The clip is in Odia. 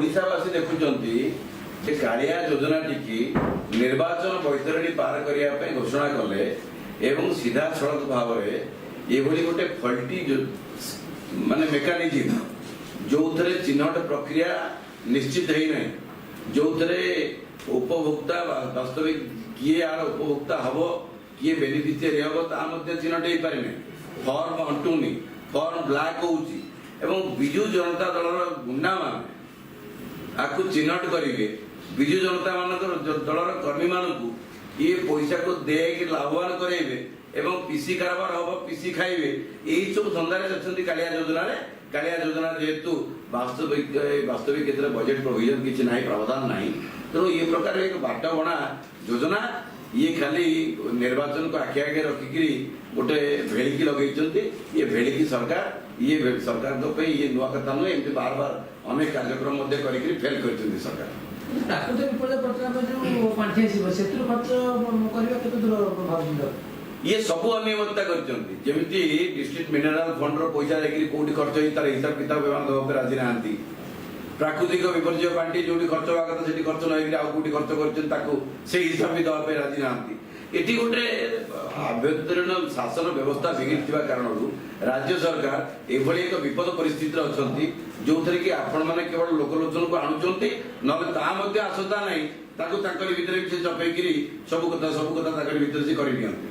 ଓଡ଼ିଶାବାସୀ ଦେଖୁଛନ୍ତି ଯେ କାଳିଆ ଯୋଜନାଟିକି ନିର୍ବାଚନ ବୈତରଣୀ ପାର କରିବା ପାଇଁ ଘୋଷଣା କଲେ ଏବଂ ସିଧାସଳଖ ଭାବରେ ଏଭଳି ଗୋଟେ ଫଲ୍ଟି ମାନେ ମେକାନିଜିମ୍, ଯୋଉଥିରେ ଚିହ୍ନଟ ପ୍ରକ୍ରିୟା ନିଶ୍ଚିତ ହେଇନାହିଁ, ଯୋଉଥିରେ ଉପଭୋକ୍ତା ବାସ୍ତବିକ କିଏ ଆର ଉପଭୋକ୍ତା ହବ, କିଏ ବେନିଫିସିଆରୀ ହବ, ତାହା ମଧ୍ୟ ଚିହ୍ନଟ ହେଇପାରିନି। ଫର୍ମ ଅଣ୍ଟୁନି, ଫର୍ମ ବ୍ଲାକ୍ ହଉଛି ଏବଂ ବିଜୁ ଜନତା ଦଳର ଗୁଣ୍ଡାମାନେ ଆକୁ ଚିହ୍ନଟ କରିବେ। ବିଜୁ ଜନତା ମାନଙ୍କର ଦଳର କର୍ମୀମାନଙ୍କୁ ଇଏ ପଇସାକୁ ଦେଇକି ଲାଭବାନ କରାଇବେ ଏବଂ ପିସି କାରବାର ହବ, ପିସି ଖାଇବେ, ଏଇ ସବୁ ଧନ୍ଦାରେ ଅଛନ୍ତି କାଳିଆ ଯୋଜନାରେ। କାଳିଆ ଯୋଜନା ଯେହେତୁ ବାସ୍ତବିକ ବାସ୍ତବିକ କ୍ଷେତ୍ରରେ ବଜେଟ ପ୍ରୋଭିଜନ କିଛି ନାହିଁ, ପ୍ରାବଧାନ ନାହିଁ, ତେଣୁ ଏ ପ୍ରକାର ଏକ ବାଟବଣା ଯୋଜନା। ଇଏ ଖାଲି ନିର୍ବାଚନକୁ ଆଖି ଆଗରେ ରଖିକିରି ଗୋଟେ ଭେଳିକି ଲଗେଇଛନ୍ତି। ଇଏ ଭେଳିକି ସରକାର। ଇଏ ସରକାରଙ୍କ ପାଇଁ ଇଏ ନୂଆ କଥା ନୁହେଁ। ଏମିତି ବାର ବାର ଅନେକ କାର୍ଯ୍ୟକ୍ରମ ମଧ୍ୟ କରିକିରି ଫେଲ୍ କରିଛନ୍ତି ସରକାର। କିନ୍ତୁ ପ୍ରାକୃତିକ ବିପର୍ଯ୍ୟୟ ପରିଚାଳନା ପାଇଁ ଯୋଉ ପାଣ୍ଠି ଆସିବ, ସେଥିରୁ ଖର୍ଚ୍ଚ କରିବା କେତେ ଦୂର ଭାବୁଛନ୍ତି ଆପଣ? ଇଏ ସବୁ ଅନିୟମିତତା କରିଛନ୍ତି। ଯେମିତି ଡିଷ୍ଟ୍ରିକ୍ଟ ମିନେରାଲ ଫଣ୍ଡର ପଇସା ଯାଇକିରି କୋଉଠି ଖର୍ଚ୍ଚ ହେଇ, ତାର ହିସାବ କିତାବ ଏମାନେ ଦେବାକୁ ରାଜି ନାହାନ୍ତି। ପ୍ରାକୃତିକ ବିପର୍ଯ୍ୟୟ ପାଣ୍ଠି ଯୋଉଠି ଖର୍ଚ୍ଚ ହେବା କଥା ସେଠି ଖର୍ଚ୍ଚ ନ ହେଇକିରି ଆଉ କୋଉଠି ଖର୍ଚ୍ଚ କରିଛନ୍ତି, ତାକୁ ସେଇ ହିସାବ ବି ଦେବା ପାଇଁ ରାଜି ନାହାନ୍ତି। ଏଠି ଗୋଟେ ଆଭ୍ୟନ୍ତରୀଣ ଶାସନ ବ୍ୟବସ୍ଥା ବିଗିଡ଼ିଥିବା କାରଣରୁ ରାଜ୍ୟ ସରକାର ଏଭଳି ଏକ ବିପଦ ପରିସ୍ଥିତିରେ ଅଛନ୍ତି, ଯୋଉଥିରେ କି ଆପଣମାନେ କେବଳ ଲୋକଲୋଚନକୁ ଆଣୁଛନ୍ତି, ନହେଲେ ତାହା ମଧ୍ୟ ଆସନ୍ତା ନାହିଁ। ତାକୁ ତାଙ୍କରି ଭିତରେ ବି ସେ ଚପେଇକିରି ସବୁ କଥା ତାଙ୍କରି ଭିତରେ ସେ କରିନିଅନ୍ତି।